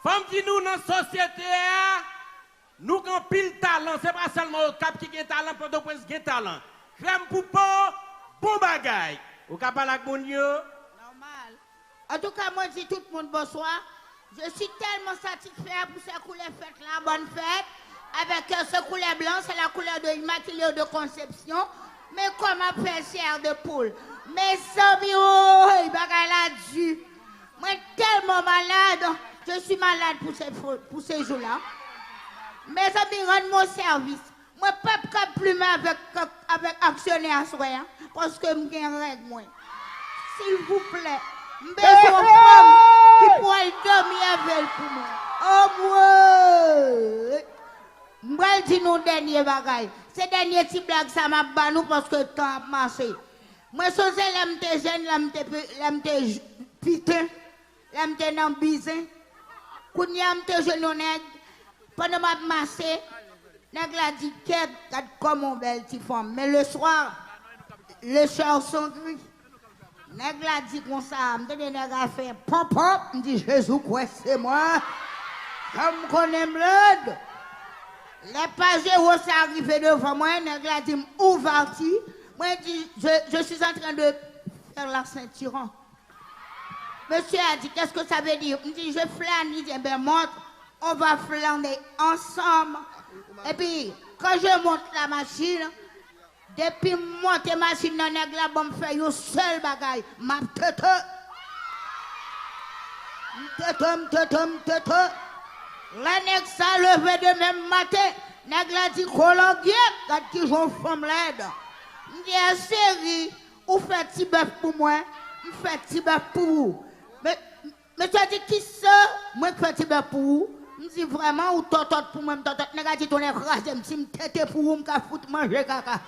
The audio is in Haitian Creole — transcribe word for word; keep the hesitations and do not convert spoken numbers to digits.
Fò m di nou nan sosyete a, nou gen anpil talan. Se pa sèlman Okap ki gen talan, Pòtoprens gen talan. Krèm pou po, bon bagay. Ou ka pale ak moun yo? Nòmal. Antouka, mwen di tout moun bonswa. Je suis tellement satisfait pour ces couleurs fêtes là. Bonne fête. Avec euh, ce couleur blanc, c'est la couleur de Immaculée de Conception. Men kòman fè chè de poul. Mezanmi, woy, bagay la di. Mwen tèlman malad. Je suis malade pour ces, pour ces jours-là. Mezanmi, rann mwen sèvis. Mwen p ap ka plimen avèk, avèk aksyonè aswè a, paske m gen règ mwen. Silvouplè, m bezwen yon fanm ki pou al dòmi avè l pou mwen. Anmwey! M pral di nou dènye bagay. Se dènye ti blag sa m ap ba nou paske tan ap mache. Mwen sonje lè m te jèn, lè m te, lè m te piten, lè m te nan bizen. Kounye a m te jwenn yon nèg, pandan m ap mache, nèg la di, kèt, gad kòman w bèl ti fanm. Men le soir, le soir son gri. Nèg la di konsa, m tande nèg la fè pòp pòp, m di, Jezi kwè se mwen. Jan m konnen m lèd. Lè Pajero sa rive devan mwen, nèg la di m, où vas-tu? Mwen di, je, je suis en train de faire la ceinture. Monsieur a dit, qu'est-ce que ça veut dire? M di, je flâne. Li di, eh ben, monte, on va flâner ensemble. Epi, quand je monte la machine, depi m monte machin nan, nèg la ban m fè yon sèl bagay, m ap tete. M tete, m tete, m tete. Lè nèg sa leve demen maten, nèg la di, kolongyèt, gad kijan w fanm lèd. M di, eh, cheri, ou fè ti bèf pou mwen, m fè ti bèf pou ou. Men, mesye di, kisa mwen k fè ti bèf pou ou? M di, vrèman, ou tòtòt pou mwen, m tòtòt. Nèg la di, tonnè kraze m, si m tete pou ou, m ka fout manje kaka.